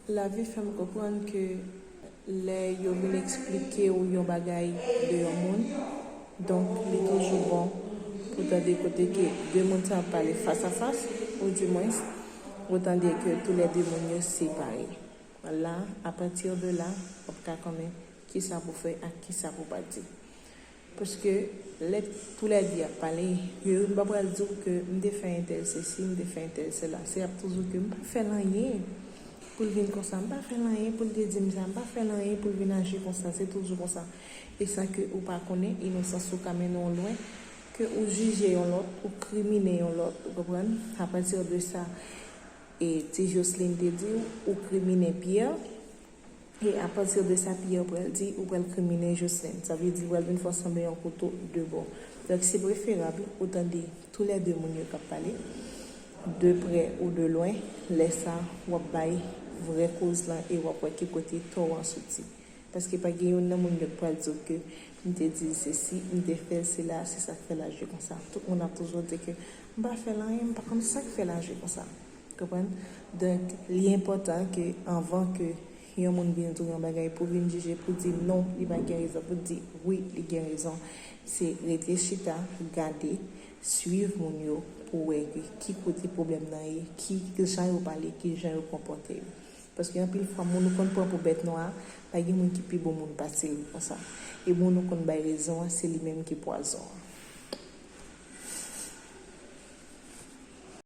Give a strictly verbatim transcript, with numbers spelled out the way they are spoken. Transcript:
Lavi fè m konprann ke lè yo vin eksplike w yon bagay de yon moun, donk li toujou bon pou tande kote ke de moun sa ap pale fas a fas, ou di mwens, ou tande ke toulède moun yo separe. La, apati de la, w ap ka konnen kisa pou fè ak kisa pou pa di. Paske lè toulède ap pale, yo youn pa pral di w ke m te fè entèl sesi, m te fè entèl sela. Se ap toujou ke m pa fè l anyen pou l vin konsa, m pa fè l anyen pou l te di m sa, m pa fè l anyen pou l vin aji konsa, se toujou konsa. E sa ke ou pa konnen, inosans ou ka mennen w lwen, ke ou jije yon lòt, ou kriminen yon lòt, ou konprann? Apati de sa, e ti Jocelyn te di w, ou kriminen Pierre, e apati de sa Pierre pral di, ou pral kriminen Jocelyn. Sa vle di, ou pral vin fè w sanble yon kouto de bò. Donk, se preferab ou tande toulède moun yo k ap pale, de prè ou de lwen, lè sa w ap bay vrè koz lan e w ap wè ki kote tò an soti. Paske pa gen youn nan moun yo k pral di w ke m te di l sesi, m te fè l sela, se sa k fè l aji konsa. Tout moun ap toujou di ke m pa fè l anyen, m pa konn sa k fè l aji konsa. Konprann? Donk, li enpòtan ke anvan ke yon moun vin di w yon bagay pou vin jije, pou di non, li pa gen rezon, pou di wi, li gen rezon. Se rete chita, gade, swiv moun yo pou wè ki kote pwoblèm nan ye, ki jan yo pale, ki jan yo konpòte yo. Paske anpil fwa, moun ou konn pran pou bèt nwa, pa gen moun ki pi bon moun pase l konsa. E moun ou konn bay rezon an, se li menm ki pwazon an.